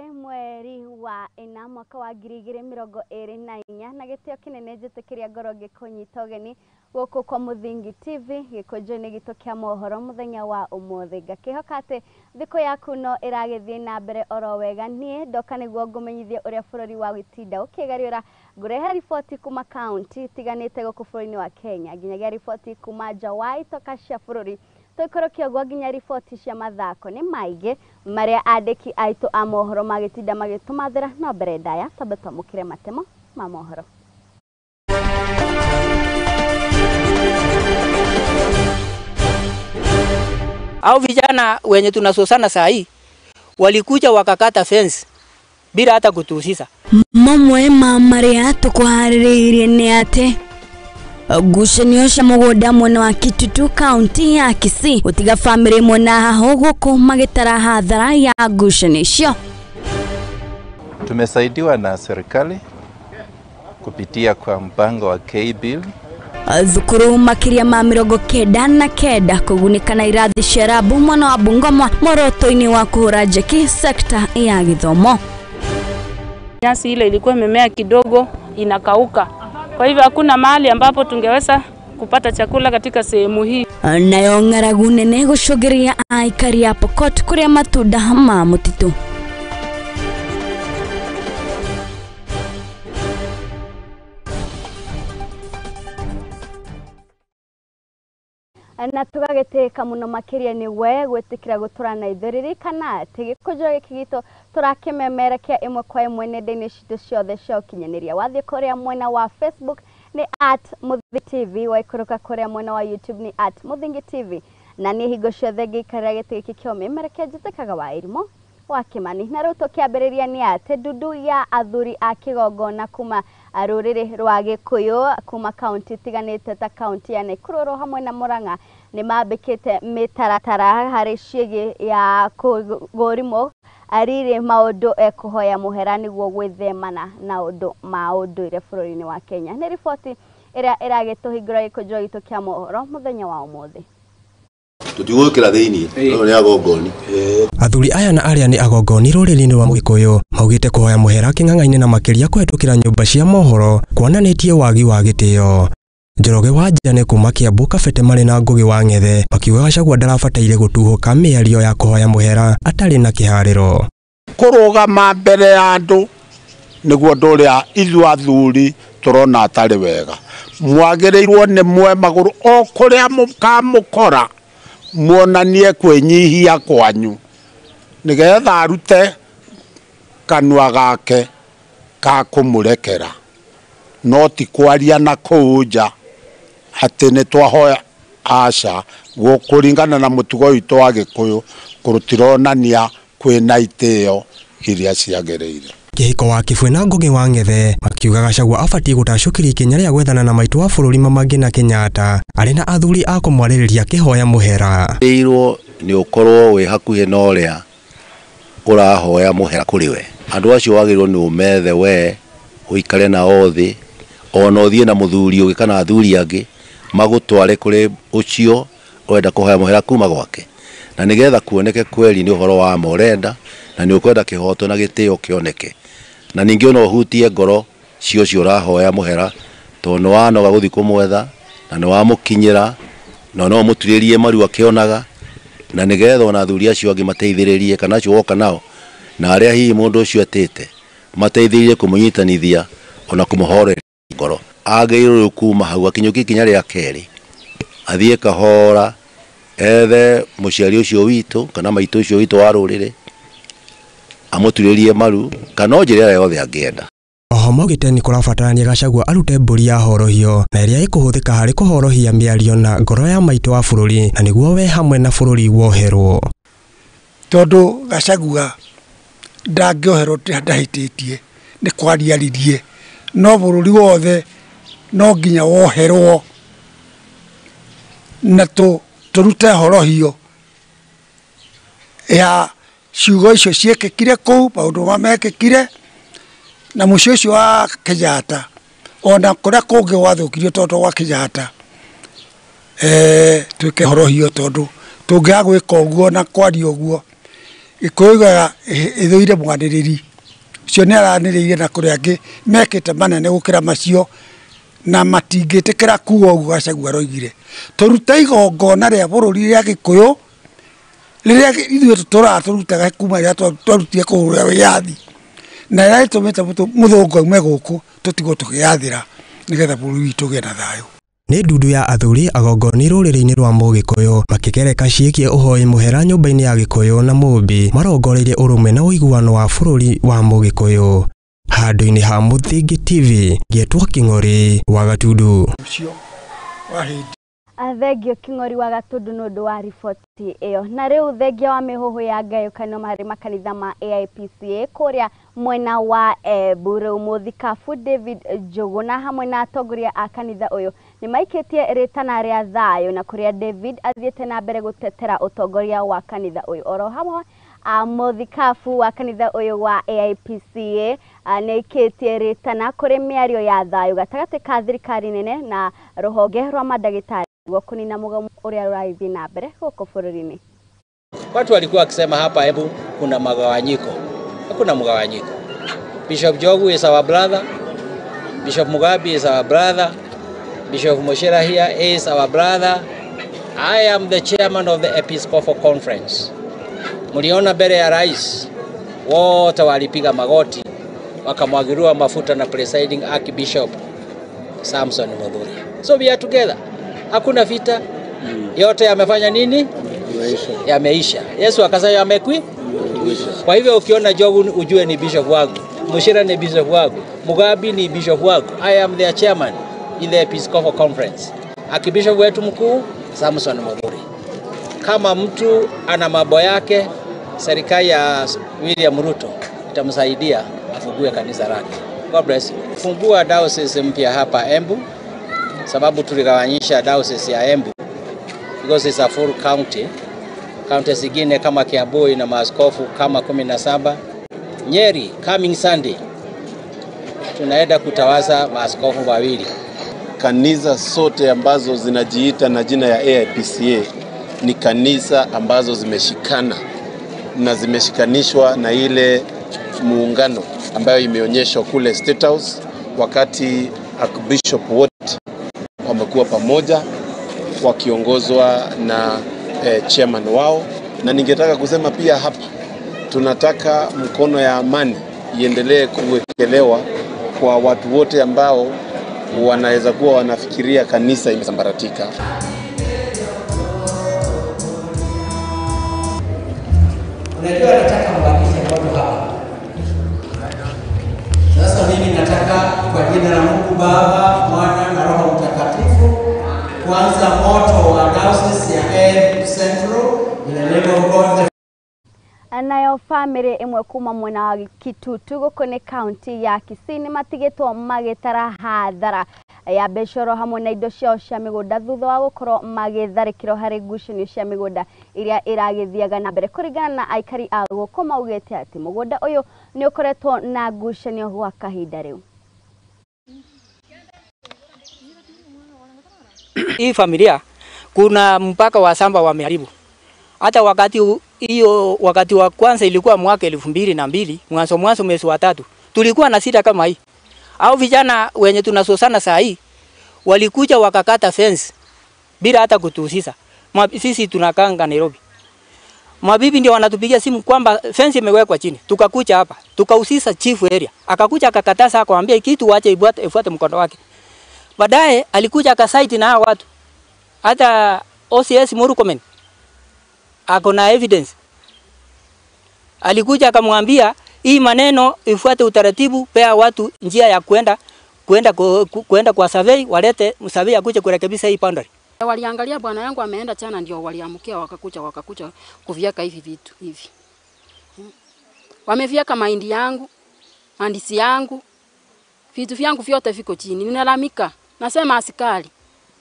Kerĩ mweri wa ĩna mwaka wa 2024 na gĩtĩo kĩnene njĩtĩkĩria ngoro ngĩkũnyita ũgeni gũkũ kwa Mũthingi TV gĩkũnjo-inĩ gitũ kĩa mohoro mũthenya wa ũmũthĩ. Ngakĩhoka atĩ thikũ yaku no ĩragĩthiĩ na mbere oro wega. Niĩ ndoka nĩguo ngũmenyithie ũrĩa bũrũri wa gĩtinda ũkĩgariũra, ngũrehe riboti kuma kaunti itiganĩte gũkũ bũrũri-inĩ wa Kenya, nginyagia riboti kuma nja wa itoka cia bũrũri, tũikũrũkie ũguo nginya riboti cia mathako. Nĩ maingĩ marĩa andĩki aitũ a mohoro magĩtinda magĩtũmathĩra, no mbere ndaya twambe twamũkĩre matemo ma mohoro. Au vijana wenye tunasosana saa hii walikuja wakakata fence bila hata kutuhusisha. Mamwe ma marĩa tũkũharĩrĩirie nĩ atĩ ngucanio cia mũgũnda mwena wa Kitutu kaunti ya Kisii gũtiga bamĩrĩ ĩmwe na haho gũkũ magĩtara hathara ya ngucanio icio. Tumesaidiwa na serikali kupitia kwa mpango wa K-Bill. Thukuru makĩria ma 99 kũgunĩka na irathi cia rabu mwena wa Bungoma mworoto-inĩ wa kũhũra njeki sekta ya gĩthomo. Nyasi ile ilikuwa imemea kidogo inakauka, kwa hivyo hakuna mahali ambapo tungeweza kupata chakula katika sehemu hii. Nayo ng'aragu nene gũcũngĩrĩria aikari a Pokot kũrĩa matunda ma mũtitũ. Na tũgagĩtĩka mũno makĩria nĩ we gwĩtĩkĩra gũtũra na ithuĩ. Ririkana atĩ gĩkũnjo gĩkĩ gitũ tũrakĩmemerekia ĩmwe kwa ĩmwe nenda-inĩ citũ ciothe cia ũkinyanĩria. Wathiĩ kũrĩa mwena wa Facebook nĩ @Mũthingi TV, waikũrũka kũrĩa mwena wa YouTube nĩ @Mũthingi TV, na niĩ hingo ciothe ngĩikarĩra gĩtĩ gĩkĩ kĩa ũmemerekia njĩtĩkaga wa Irimũ wa Kĩmani. Na rĩu tũkĩambĩrĩria nĩ atĩ ndundu ya athuri a kĩgongona kuma rũrĩrĩ rwa Gĩkũyũ kuma kaunti itiganĩte ta kaunti ya Nakuru oro hamwe na Murang'a nĩ mambĩkĩte mĩtaratara harĩ ciĩgiĩ ya kũgũrimũ arire maũndũ ekũhoya mũhera nĩguo gwĩthemana na ũndũ ma ũndũire bũrũri-inĩ wa Kenya. Nĩ riboti ĩrĩa ĩragĩtũhingũra gĩkũnjo gitũ kĩa mohoro mũthenya wa ũmũthĩ. Tutigwikira thiini no ni agongoni. Athuri aya na arĩa nĩ agongoni rũrĩrĩ-inĩ rwa Mũgĩkũyũ maugĩte kũhoya mũhera kĩng'ang'a-inĩ na makĩria kũhetũkĩra nyũmba cia mohoro kuonanĩtie wagi wa gĩtĩo. Njoroge wa Njane kuma Kiambu Kabete marĩ na Ngũgĩ wa Ng'ethe makiuga Gachagua ndarabataire gũtuhũka mĩario ya kũhoya mũhera atarĩ na kĩharĩro. Kũrũgama mbere ya andũ nĩguo ũndũ ũrĩa ithuĩ athuri tũrona atarĩ wega. Mwagĩrĩirwo nĩ mwe magũrũ o kũrĩa mũkamũkora muonanie kwĩnyihia kwanyu nĩgetha arute kanua gake ka kũmũrekera, no ti kwaria na kũu nja atĩ nĩ twahoya. Aca, kũringana na mũtugo witũ wa Gĩkũyũ kũrũtironania kwĩna itĩo iria ciagĩrĩire. Kĩhiko wa Kĩbwe na Ngũgĩ wa Ng'ethe makiuga Gachagua abatiĩ gũtacũkĩria ikinya rĩa gwethana na maitũ wa bũrũri Mama Ngina Kenyatta arĩ na athuri a kũmwarĩrĩria akĩhoya mũhera. Ĩirwo nĩ ũkorwo wĩ hakuhĩ na ũrĩa ũrahoya mũhera kũrĩ we. Andũ acio wagĩrĩirwo nĩ ũmethe we ũikare nao thĩ, ona ũthiĩ na mũthuri ũngĩ kana athuri angĩ magũtware kũrĩ ũcio ũrenda kũhoya mũhera kuma gwake, na nĩgetha kuoneke kweri nĩ ũhoro wa ma ũrenda na nĩ ũkwenda kĩhoto na gĩtĩo kĩoneke, na ningĩ ona ũhutie ngoro cia ũcio ũrahoya mũhera, tondũ nĩ wanoga gũthiĩ kũmwetha na nĩ wamũkinyĩra na no ũmũturĩrie maru akĩonaga, na nĩgetha ona athuri acio angĩ mateithĩrĩrie kana acio woka nao na arĩa hihi mũndũ ũcio etĩte mateithĩrĩrie kũmũnyitanithia ona kũmũhoreria ngoro. Agĩrĩirwo rĩu kuma hau akinyũkie ikinya rĩa kerĩ, athiĩ kahora ethe mũciari ũcio witũ kana maitũ ũcio witũ wa rũrĩrĩ amũturĩrie maru kana o njĩra ĩrĩa yothe angĩenda. Oho maugĩte nĩ kũrabatarania Gachagua arute mbũri ya horohio na ĩrĩa ĩkũhũthĩka harĩ kũhorohia mĩario na ngoro ya maitũ wa bũrũri na nĩguo we hamwe na bũrũri woherwo. Tondũ Gachagua ndangĩoherwo ndahĩtĩtie nĩ kwariaririe, no bũrũri wothe no nginya woherwo na tũrute horohio ya ciugo icio ciĩkĩkire kũu, maũndũ marĩa mekĩkire na mũciĩ ũcio wa Kenyatta ona kũrĩa kũngĩ gwathũkirio tondũ gwa Kenyatta twĩke horohio, tondũ tũngĩaga gwĩka ũguo na kwaria ũguo Gĩkũyũ yugaga ĩthũire mwanĩrĩri. Ũcio nĩ aranĩrĩire na kũrĩ angĩ mekĩte manene gũkĩra macio na matingĩtĩkĩra kuga ũguo Gachagua aroigire. Tũrute igongona rĩa bũrũri rĩa Gĩkũyũ rĩrĩa ithuĩ tũtũraga tũrutaga kuma rĩrĩa twarutire kũhũra wĩyathi na rĩrĩa rĩtũmĩte mũthũngũ aume gũkũ tũtigwo tũgĩathĩra nĩgetha bũrũri witũ ũgĩe na thayũ. Nĩ ndundu ya athuri agongoni rũrĩrĩ-inĩ rwa Mũgĩkũyũ makĩgereka ciĩkie ũhoi mũhera nyũmba-inĩ ya Gĩkũyũ na Mũmbi marongoreirie ũrũmwe na ũiguano wa bũrũri wa Mũgĩkũyũ. Handũ-inĩ ha Mũthingi TV ngetwo Kĩng'ori wa Gatundu. Thengio Kĩng'ori wa Gatundu nĩ ũndũ wa riboti ĩyo. Na rĩu thengia wa mĩhũhũ ya ngayũkano harĩ makanitha ma AIPCA kũrĩa mwena wa Embu rĩu mũthikabu David Njũgũna hamwe na atongoria a kanitha ũyũ nĩ maikĩtie rĩtana rĩa thayũ na kũrĩa David athiĩte na mbere gũtetera ũtongoria wa kanitha ũyũ. Oro hamwe mũthikabu wa kanitha ũyũ wa AIPCA nĩ aikĩtie rĩtana kũrĩ mĩario ya thayũ gatagatĩ ka thirikari nene na rũhonge rwa mandagĩtarĩ kũnina mũgomo ũrĩa ũrathiĩ na mbere gũkũ bũrũri-inĩ. Watu walikuwa wakisema hapa Embu kuna magawanyiko. Hakuna mgawanyiko. Bishop Njogu is our brother. Bishop Mugabe is our brother. Bishop Moshera here is our brother. I am the chairman of the Episcopal Conference. Mliona mbele ya rais wote walipiga magoti wakamwagiriwa mafuta na presiding Archbishop Samson Mudhuri. So we are together. Hakuna vita. Yote yamefanya nini? Yameisha. Yesu akasema yamekwi. Kwa hivyo ukiona Njogu ujue ni bishop wangu, Mushira ni bishop wangu, Mugabe ni bishop wangu. I am their chairman in the Episcopal Conference. Archbishop wetu mkuu Samson Mudhuri. Kama mtu ana mambo yake, serikali ya William Ruto itamsaidia afungue kanisa lake. God bless you. Fungua diocese mpya hapa Embu, sababu tuligawanyisha diocese ya Embu because it's a full county. County zingine kama Kiambu ina maaskofu kama 17. Nyeri coming Sunday tunaenda kutawaza maaskofu wawili. Kanisa sote ambazo zinajiita na jina ya AIPCA ni kanisa ambazo zimeshikana na zimeshikanishwa na ile muungano ambayo imeonyeshwa kule State House wakati Archbishop wote wamekuwa pamoja wakiongozwa na chairman wao. Na ningetaka kusema pia hapa tunataka mkono ya amani iendelee kuwekelewa kwa watu wote ambao wanaweza kuwa wanafikiria kanisa imesambaratika. Unajua nataka mbakishe moto hapa. Sasa mimi nataka kwa jina la Mungu Baba, Mwana na Roho Mtakatifu kuanza moto wa diocese ya Embu Central in the name of God the Nayo family imwe kuma mwena wa Kitutu gũkũ nĩ kaunti ya Kisii nĩ matigĩtwo magĩtara hathara ya mbeca hamwe na indo ciao cia mĩgũnda thutha wa gũkorwo magĩtharĩkĩrwo harĩ ngucanio cia mĩgũnda iria ĩragĩthiaga na mbere. Kũringana na aikari a gũkũ maugĩte atĩ mũgũnda ũyũ nĩ ũkoretwo na ngucanio gwa kahinda rĩu. Hii familia kuna mpaka wa samba wameharibu. Hata wakati hiyo, wakati wa kwanza ilikuwa mwaka 2002, mwanzo mwezi wa 3, tulikuwa na sita kama hii. Au vijana wenye tunasosana saa hii walikuja wakakata fence bila hata kutuhusisha. Sisi tunakanga Nairobi. Mabibi ndio wanatupigia simu kwamba fence imewekwa chini. Tukakuja hapa, tukahusisha chief area. Akakuja akakataza akamwambia kitu waache ifuate mkondo wake. Baadaye alikuja akasite na hao watu. Hata OCS Murkomen ako na evidence. Alikuja akamwambia hii maneno ifuate utaratibu, pea watu njia ya kuenda kwa survey, walete survey akuje kurekebisha hii boundary. Waliangalia bwana yangu ameenda chana, ndio waliamkia wakakuja kuviaka hivi vitu hivi. Wameviaka mahindi yangu, mandisi yangu, vitu vyangu vyote viko chini. Ninalamika, nasema askari,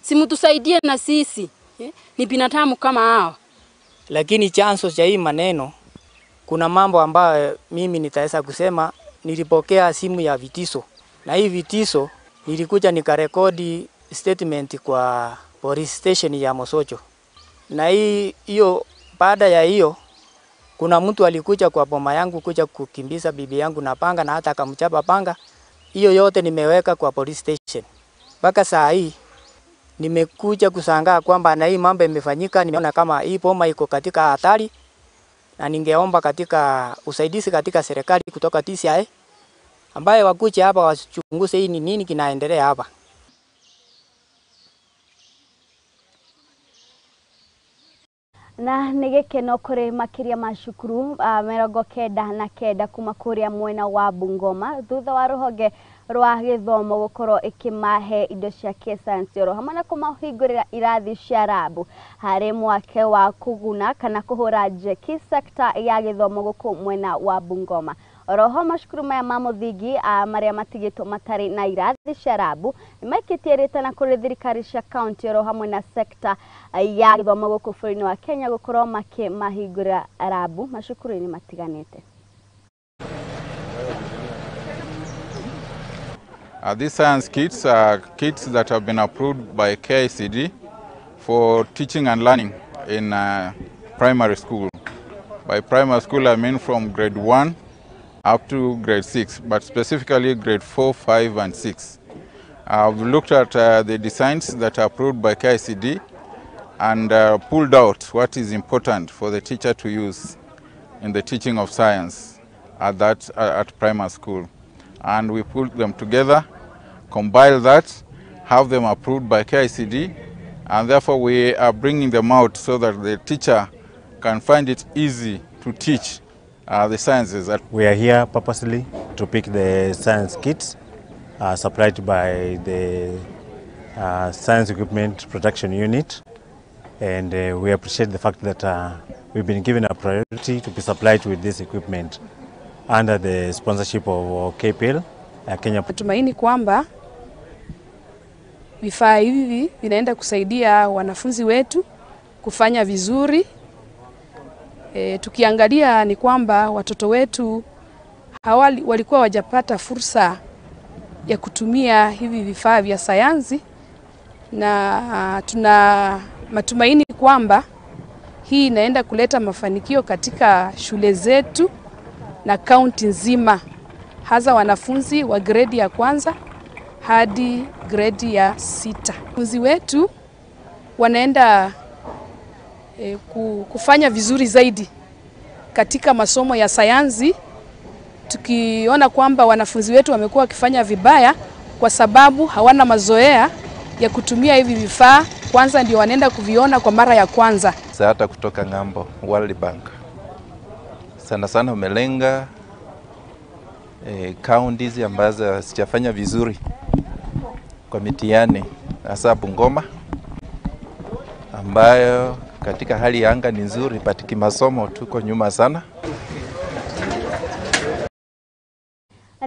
simtusaidie na sisi. Ni binadamu kama hao. Lakini chanzo cha hii maneno, kuna mambo ambayo mimi nitaweza kusema nilipokea simu ya vitiso. Na hii vitiso nilikuja nikarekodi statement kwa police station ya Mosocho. Na hiyo baada ya hiyo Kuna mtu alikuja kwa boma yangu kuja kukimbiza bibi yangu na panga na hata akamchapa panga. Hiyo yote nimeweka kwa police station. Mpaka saa hii nimekuja kushangaa kwamba na hii mambo imefanyika. Nimeona kama hii boma iko katika hatari, na ningeomba katika usaidizi katika serikali kutoka DCI ambaye wakuje hapa wachunguze hii ni nini kinaendelea hapa. Na nĩ gĩkeno kũrĩ makĩria ma cukuru 99 kuma kũrĩa mwena wa Bungoma thutha wa rũhonge rwa gĩthomo gũkorwo ĩkĩmahe indo cia kĩsayansi oro hamwe na kũmahingũrĩra irathi cia rabu harĩ mwake wa kũguna kana kũhũra njeki sekta ya gĩthomo gũkũ mwena wa Bungoma. Oroho macukuru maya ma mũthingi marĩa matigĩtwo matarĩ na irathi cia rabu nĩmaikĩtie rĩtana kũrĩ thirikari cia kaunti oro hamwe na sekta ya gĩthomo gũkũ bũrũri-inĩ wa Kenya gũkorwo makĩmahingũrĩra rabu macukuru-inĩ matiganĩte. These science kits are kits that have been approved by KICD for teaching and learning in primary school. By primary school, I mean from grade 1 up to grade 6, but specifically grade 4, 5, and 6. I've looked at the designs that are approved by KICD and pulled out what is important for the teacher to use in the teaching of science at primary school. And we put them together, compile that, have them approved by KICD, and therefore we are bringing them out so that the teacher can find it easy to teach the sciences. We are here purposely to pick the science kits supplied by the Science Equipment Production Unit, and we appreciate the fact that we've been given a priority to be supplied with this equipment under the sponsorship of KPL, Kenya. Natumaini kwamba vifaa hivi vinaenda kusaidia wanafunzi wetu kufanya vizuri. Tukiangalia ni kwamba watoto wetu walikuwa wajapata fursa ya kutumia hivi vifaa vya sayansi, na tuna matumaini kwamba hii inaenda kuleta mafanikio katika shule zetu na kaunti nzima, hasa wanafunzi wa gredi ya kwanza hadi gredi ya 6. Wanafunzi wetu wanaenda kufanya vizuri zaidi katika masomo ya sayansi, tukiona kwamba wanafunzi wetu wamekuwa wakifanya vibaya kwa sababu hawana mazoea ya kutumia hivi vifaa. Kwanza ndio wanaenda kuviona kwa mara ya kwanza. Hata kutoka ng'ambo, World Bank sana sana umelenga counties ambazo sijafanya vizuri kwa mitihani, hasa Bungoma ambayo katika hali ya anga ni nzuri, but kimasomo tuko nyuma sana.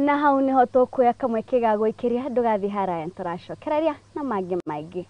Na hau niho tukuoya kamweke ga gwikiria ndugathi haraya turacokereria na mangi maingi.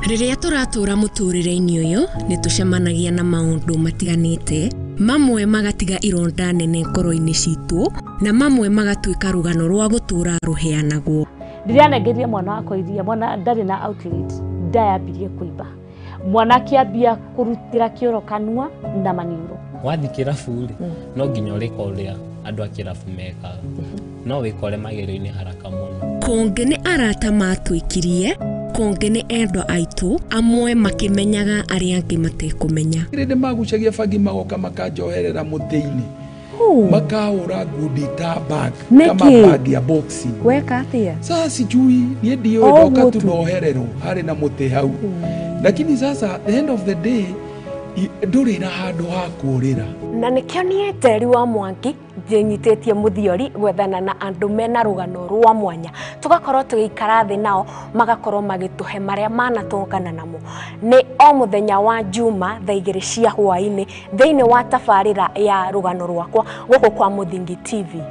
Rĩrĩa tũratũra mũtũrĩre-inĩ ũyũ nĩ tũcemanagia na maũndũ matiganĩte, mamwe magatiga ironda nene ngoro-inĩ citũ na mamwe magatuĩka rũgano rwa gũtũra rũheanagwo. Ndĩranengeria mwana wakwa iria, mwana ndarĩ na outlet, ndayambirie kũimba. Mwana akĩambia kũrutĩra kĩoro kanua na maniũrũ. Wathiĩ kĩrabu rĩ, no nginya ũrĩka ũrĩa andũ a kĩrabu mekaga, no wĩkore magerio-inĩ haraka mũno. Kũngĩ nĩ arata matwĩkirie, kũngĩ nĩ endwa aitũ, amwe makĩmenyaga arĩa angĩ matekũmenya. Rĩrĩ magucagia bangi magoka makanjoherera mũtĩ-inĩ, makahũra ngundi ta bag kama bag ya boxing. Weka atia? Sasa sijui niĩ ndiũĩ, ndoka tu nohererwo harĩ na mũtĩ hau. Lakini sasa the end of the day ndũrĩ na handũ ha kũũrĩra. Na nĩkĩo niĩ Njeri wa Mwangi Nyitĩtie mũthiori gwethana na andũ mena rũgano rwa mwanya, tũgakorwo tũgĩikara thĩ nao magakorwo magĩtũhe marĩa manatũngana namo. Nĩ o mũthenya wa Juma thaa 2 cia hwaĩ-inĩ thĩinĩ wa tabarĩra ya rũgano rwakwa gũkũ kwa Mũthingi TV.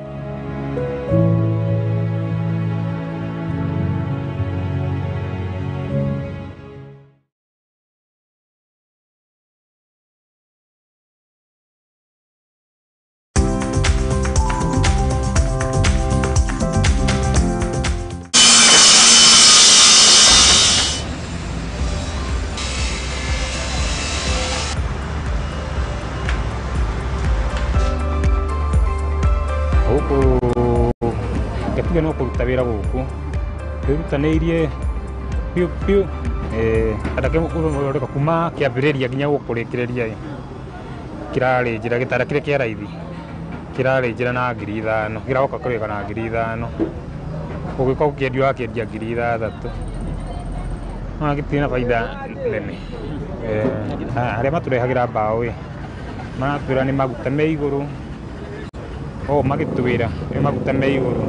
Gatuge no kũruta wĩra gũkũ wĩrutanĩirie piũ piũ, gũthondeka kuma kĩambĩrĩria nginya gũkũrĩkĩrĩria kĩrarĩ njĩra gĩtanda kĩrĩa kĩa raithi kĩrarĩ njĩra na 5,000 kĩragoka kũrĩka na 5,000 ũgĩka ũkĩendia wakĩendia 6,000 no gĩtirĩ na baida nene. Arĩa matũrehagĩra mbaũ ĩ maratwĩra nĩ maguta me igũrũ, o magĩtwĩra nĩ maguta me igũrũ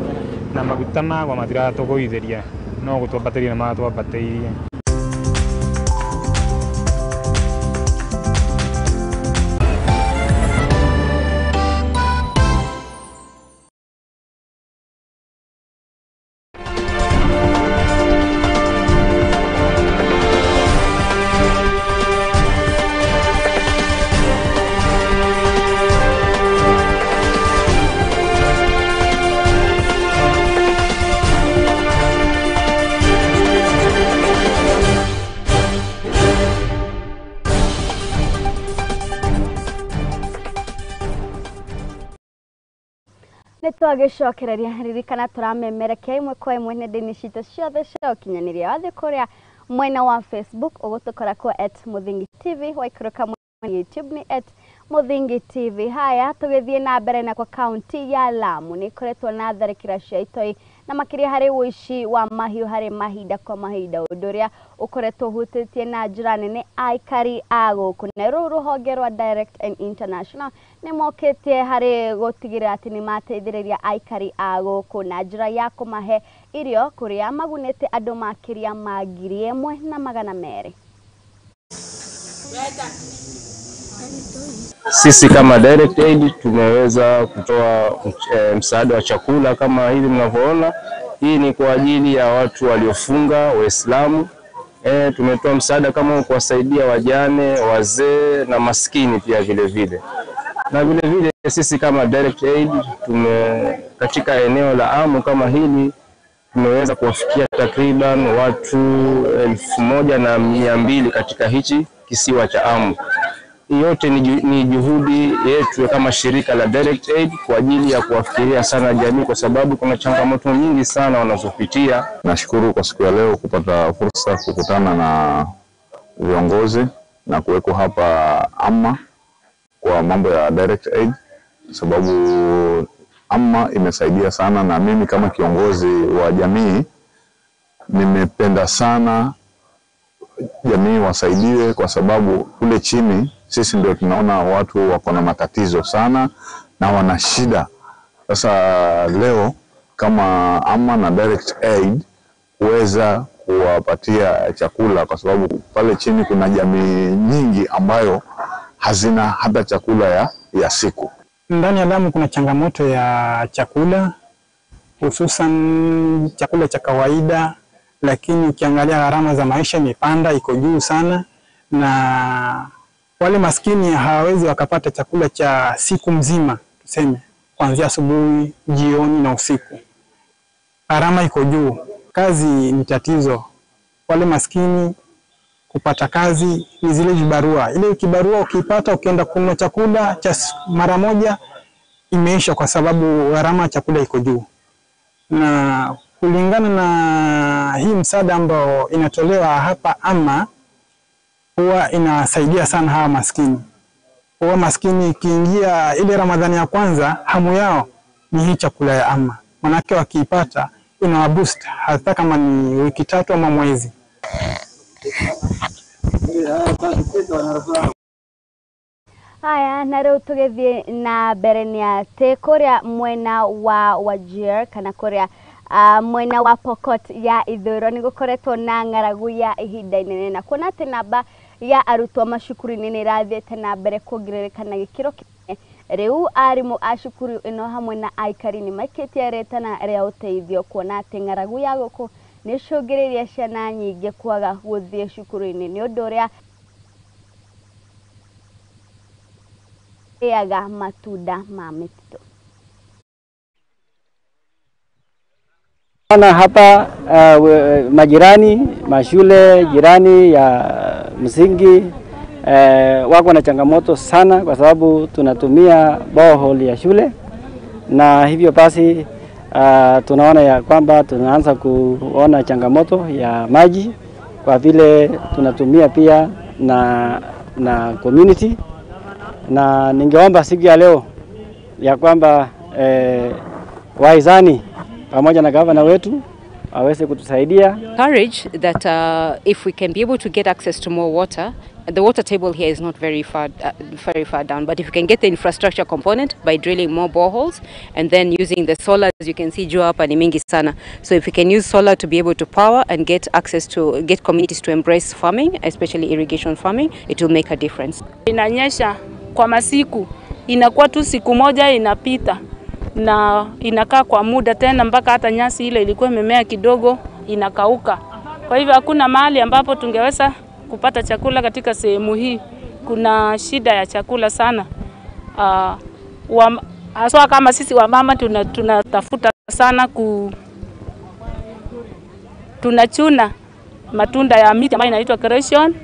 na maguta magwa matiratũgũithĩria no gũtwambatĩria nĩ maratwambatĩirie. Nĩtwagĩcokereria ririkana tũramemerekia ĩmwe kwa ĩmwe nenda-inĩ citũ ciothe cia ũkinyanĩria. Wathiĩ kũrĩa mwena wa Facebook ũgũtũkora kwa @Mũthingi TV, waikũrũka mwena YouTube nĩ @Mũthingi TV. Haya, tũgĩthiĩ na mbere na kwa kaunti ya Lamu nĩ ĩkoretwo na tharĩkĩra cia itoi na makĩria harĩ ũici wa mahiũ harĩ mahinda kwa mahinda, ũndũ ũrĩa ũkoretwo ũhutĩtie na njĩra nene aikari a gũkũ. Na rũu rũhonge rwa Direct and International nĩ mokĩtie harĩ gũtigĩrĩra atĩ nĩ mateithĩrĩria aikari a gũkũ na njĩra ya kũmahe irio kũrĩa magunĩte andũ makĩria ma 1,200. Sisi kama Direct Aid tumeweza kutoa msaada wa chakula kama hivi mnavyoona. Hii ni kwa ajili ya watu waliofunga Waislamu. Tumetoa msaada kama kuwasaidia wajane, wazee na maskini pia vile vile. Na vile vile sisi kama Direct Aid katika eneo la Amu kama hili tumeweza kuwafikia takriban watu 1,200 katika hichi kisiwa cha Amu. Yote ni juhudi yetu kama shirika la Direct Aid kwa ajili ya kuwafikiria sana jamii, kwa sababu kuna changamoto nyingi sana wanazopitia. Nashukuru kwa siku ya leo kupata fursa kukutana na viongozi na kuweko hapa Amma kwa mambo ya Direct Aid, sababu Amma imesaidia sana, na mimi kama kiongozi wa jamii nimependa sana jamii wasaidiwe, kwa sababu kule chini sisi ndio tunaona watu wako na matatizo sana na wana shida. Sasa leo kama Amma na Direct Aid kuweza kuwapatia chakula, kwa sababu pale chini kuna jamii nyingi ambayo hazina hata chakula ya siku. Ndani ya Lamu kuna changamoto ya chakula, hususan chakula cha kawaida, lakini ukiangalia gharama za maisha imepanda, iko juu sana, na wale maskini hawawezi wakapata chakula cha siku mzima, tuseme kuanzia asubuhi, jioni na usiku. Gharama iko juu, kazi ni tatizo. Wale maskini kupata kazi ni zile vibarua. Ile kibarua ukipata ukienda kununua chakula cha mara moja imeisha, kwa sababu gharama ya chakula iko juu. Na kulingana na hii msaada ambao inatolewa hapa Amma, huwa inasaidia sana hawa maskini. Huwa maskini ikiingia ile Ramadhani ya kwanza, hamu yao ni hii chakula ya Amma. Manake wakiipata inawaboost hata kama ni wiki 3 ama mwezi. Haya, na rĩu tũgĩthiĩ na mbere nĩ atĩ kũrĩa mwena wa Wajir kana kũrĩa mwena wa Pokot ya ithũĩro nĩ gũkoretwo na ng'aragu ya ihinda inene, na kuona atĩ namba ya arutwo macukuru-inĩ nĩ ĩrathiĩte na mbere kuongerereka na gĩkĩro kĩnene. Rĩu arimũ a cukuru ĩno hamwe na aikari nĩ maikĩtie rĩtana rĩa ũteithio kuona atĩ ng'aragu ya gũkũ nĩ ĩcũngĩrĩirie ciana nyingĩ kwaga gũthiĩ cukuru-inĩ nĩ ũndũ ũrĩa rĩaga matunda ma mĩtitũ. Ona hapa majirani, mashule jirani ya msingi wako na changamoto sana kwa sababu tunatumia borehole ya shule, na hivyo basi tunaona ya kwamba tunaanza kuona changamoto ya maji kwa vile tunatumia pia na community. Na ningeomba siku ya leo ya kwamba waizani pamoja na gavana wetu aweze kutusaidia. Encourage that if we can be able to get access to more water, the water table here is not very far down, but if we can get the infrastructure component by drilling more boreholes and then using the solar, as you can see, jua hapa ni mingi sana. So if we can use solar to be able to power and get access to get communities to embrace farming, especially irrigation farming, it will make a difference. Inanyesha kwa masiku, inakuwa tu siku moja inapita na inakaa kwa muda tena mpaka hata nyasi ile ilikuwa imemea kidogo inakauka. Kwa hivyo hakuna mahali ambapo tungeweza kupata chakula katika sehemu hii. Kuna shida ya chakula sana. Haswa kama sisi wamama tunatafuta sana tunachuna matunda ya miti ambayo inaitwa creation,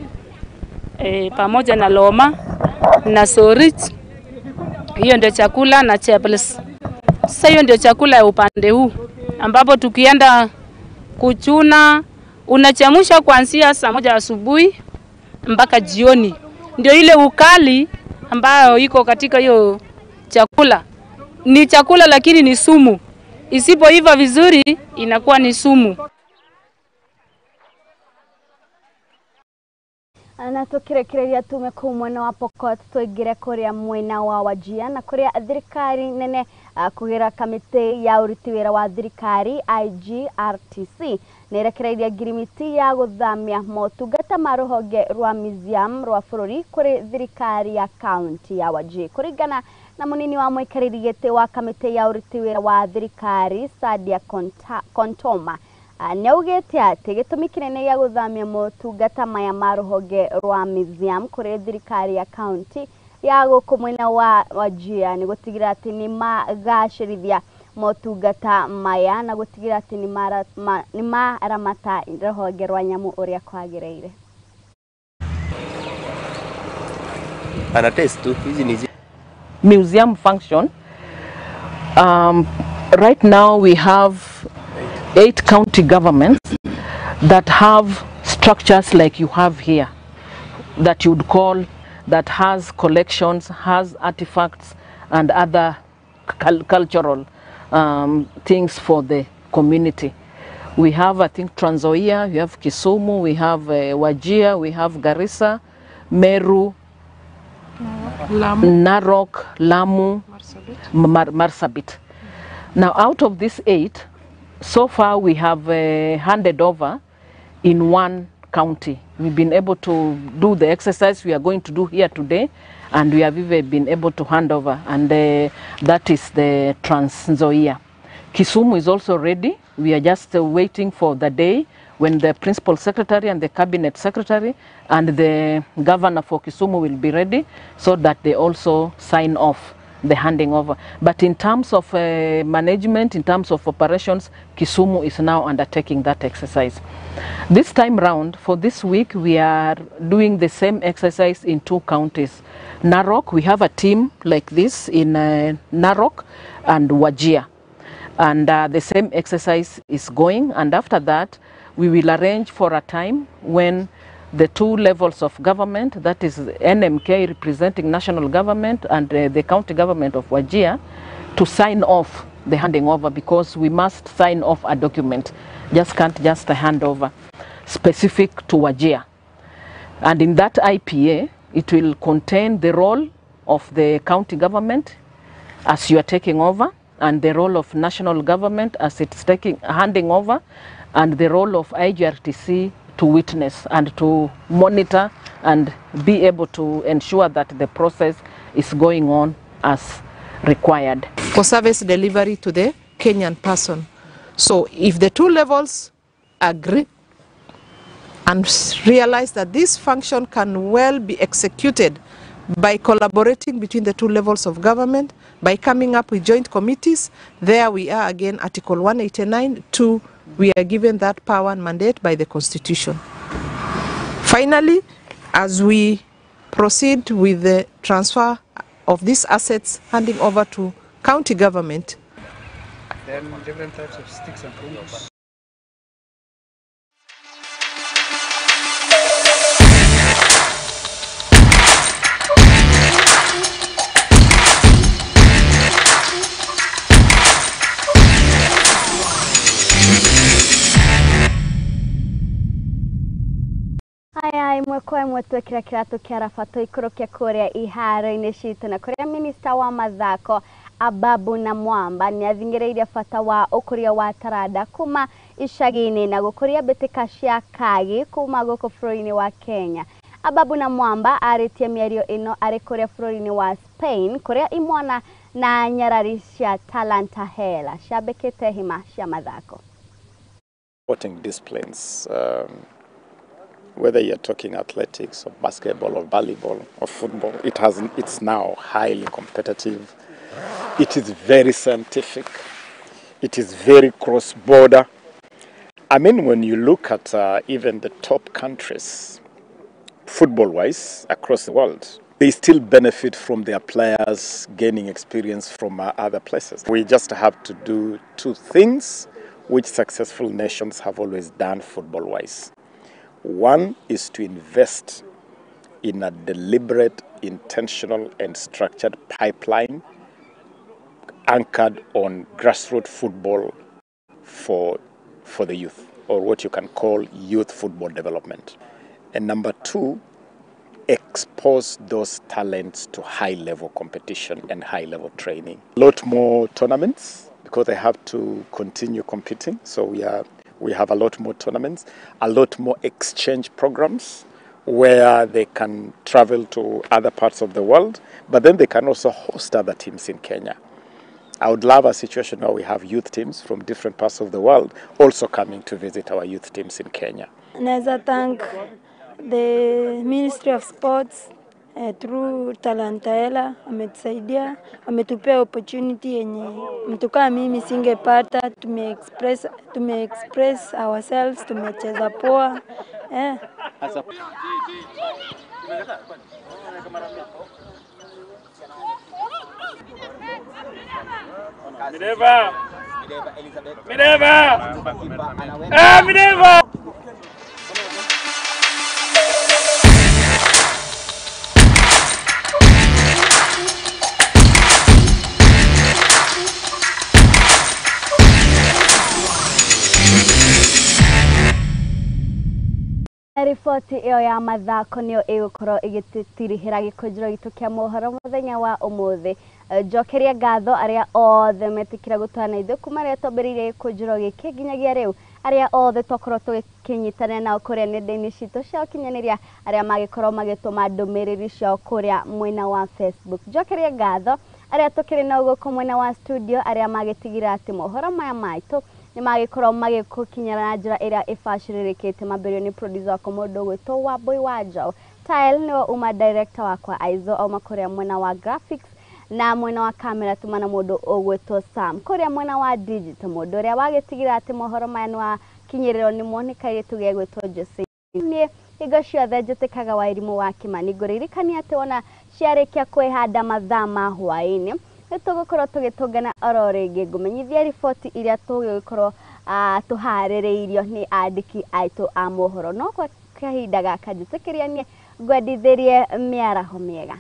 pamoja na loma na sorich. Hiyo ndio chakula na chapels. Sasa hiyo ndio chakula ya upande huu ambapo tukienda kuchuna unachemsha kuanzia saa 1 asubuhi mpaka jioni. Ndio ile ukali ambayo iko katika hiyo chakula. Ni chakula lakini ni sumu. Isipoiva vizuri inakuwa ni sumu. Na tukirekereria tume kuu mwena wa Pokot tuingire kuria mwena wa Wajir na kuria thirikari nene kugira kamiti ya uruti wira wa thirikari IGRTC nĩ ĩrekereirie ngirimiti ya gũthamia motungata ma rũhonge rwa museum rwa bũrũri kũrĩ thirikari ya kaunti ya Wajir. Kũringana na mũnini wa mũikarĩri gĩtĩ wa kamĩtĩ ya ũruti wĩra wa thirikari Sadia Kontoma, nĩaugĩte atĩ gĩtũmi kĩnene gĩa gũthamia motungata maya ma rũhonge rwa museum kũrĩ thirikari ya kaunti ya gũkũ mwena wa Wajir nĩ gũtigĩrĩra atĩ nĩ magacĩrithia motungata maya na gũtigĩrĩra atĩ nĩ maramata rũhonge rwa nyamũ ũrĩa kwagĩrĩire. Ana test tu hizi ni museum function. Right now we have 8 county governments that have structures like you have here that you'd call, that has collections, has artifacts and other cultural things for the community. We have, I think, Trans Nzoia, we have Kisumu, we have Wajir, we have Garissa, Meru, Lamu. Narok, Lamu, Marsabit. Now, out of these 8, so far we have handed over in 1 county. We've been able to do the exercise we are going to do here today, and we have even been able to hand over, and that is the Trans Nzoia. Kisumu is also ready. We are just waiting for the day when the principal secretary and the cabinet secretary and the governor for Kisumu will be ready, so that they also sign off the handing over. But in terms of management, in terms of operations, Kisumu is now undertaking that exercise. This time round, for this week, we are doing the same exercise in 2 counties. Narok, we have a team like this in Narok and Wajir. And the same exercise is going, and after that, we will arrange for a time when the 2 levels of government, that is NMK representing national government and the county government of Wajir, to sign off the handing over, because we must sign off a document. Just can't just hand over specific to Wajir. And in that IPA, it will contain the role of the county government as you are taking over, and the role of national government as it's handing over, and the role of IGRTC to witness and to monitor and be able to ensure that the process is going on as required. For service delivery to the Kenyan person. So if the two levels agree and realize that this function can well be executed by collaborating between the two levels of government, by coming up with joint committees, there we are again, Article 189(2), we are given that power and mandate by the Constitution. Finally, as we proceed with the transfer of these assets, handing over to county government. Then different types of sticks and cones. Aya imwe kwa imwe twekira kiratu kia rafa tuikũrũke kũrĩa iharo-inĩ citũ na kũrĩa minista wa mathako Ababu na Mwamba nĩ athing'ĩrĩirie bata wa ũkũria wa taranda kuma icagi-inĩ na gũkũria mbĩtĩka cia kagi kuma gũkũ bũrũri-inĩ wa Kenya. Ababu na Mwamba arĩtie mĩario ĩno arĩ kũrĩa bũrũri-inĩ wa Spain kũrĩa imwana na nyarari cia Talanta Hela ciambĩkĩte hima cia mathako. Sporting disciplines, whether you're talking athletics or basketball or volleyball or football, it's now highly competitive. It is very scientific. It is very cross-border. I mean, when you look at even the top countries, football-wise, across the world, they still benefit from their players gaining experience from other places. We just have to do two things which successful nations have always done football-wise. One is to invest in a deliberate, intentional, and structured pipeline anchored on grassroots football for the youth, or what you can call youth football development. And number two, expose those talents to high-level competition and high-level training. A lot more tournaments, because they have to continue competing, so we have a lot more tournaments, a lot more exchange programs where they can travel to other parts of the world, but then they can also host other teams in Kenya. I would love a situation where we have youth teams from different parts of the world also coming to visit our youth teams in Kenya. Naweza thank the Ministry of Sports through Talanta Hela, ametusaidia, ametupea opportunity yenye mtu kama mimi singepata. Tume express ourselves, tumecheza poa. Mideva! Mideva! Ah, Mideva! Riboti ĩyo ya mathako nĩyo ĩgũkorwo ĩgĩtũtirihĩra gĩkũnjĩro gitũ kĩa mohoro mũthenya wa ũmũthĩ. Njokeria ngatho arĩa othe metĩkĩra gũtwarana na ithuĩ kuma rĩrĩa twambĩrĩirie gĩkũnjĩro gĩkĩ nginyagia rĩu, arĩa othe twakorwo tũgĩkĩnyitanĩra nao kũrĩa nenda-inĩ citũ cia ũkinyanĩria, arĩa magĩkorwo magĩtũma ndũmĩrĩri ciao kũrĩa mwena wa Facebook. Njokeria ngatho arĩa tũkĩrĩ nao gũkũ mwena wa studio, arĩa magĩtigĩrĩra atĩ mohoro maya maitũ nĩ magĩkorwo magĩgũkinyĩra na njĩra ĩrĩa ĩbacĩrĩrĩkĩte. Mambĩrĩrio nĩ producer wakwa mũndũ ũgwĩtwo Wambui wa Njaũ, Tile nĩwe uma director wakwa, Aizo auma kũrĩa mwena wa graphics na mwena wa kamera tuma na mũndũ ũgwĩtwo Sam, kũrĩa mwena wa digital mũndũ ũrĩa wagĩtigĩrĩra atĩ mohoro maya nĩ wakinyĩrĩrwo nĩ mo nĩ kairĩtu gegwĩtwo Jose. Niĩ hingo ciothe njĩtĩkaga wa irimũ wa Kĩmani, ngũririkania atĩ wona ciarĩkia kwĩhanda mathaa ma hwaĩ-inĩ nĩ tũgũkorwo tũgĩtũngana oro rĩngĩ ngũmenyithia riboti iria tũgũkorwo tũharĩrĩirio nĩ andĩki aitũ a mohoro. No kwa kahinda gaka njĩtĩkĩria niĩ ngwendithĩrie mĩaraho mĩega.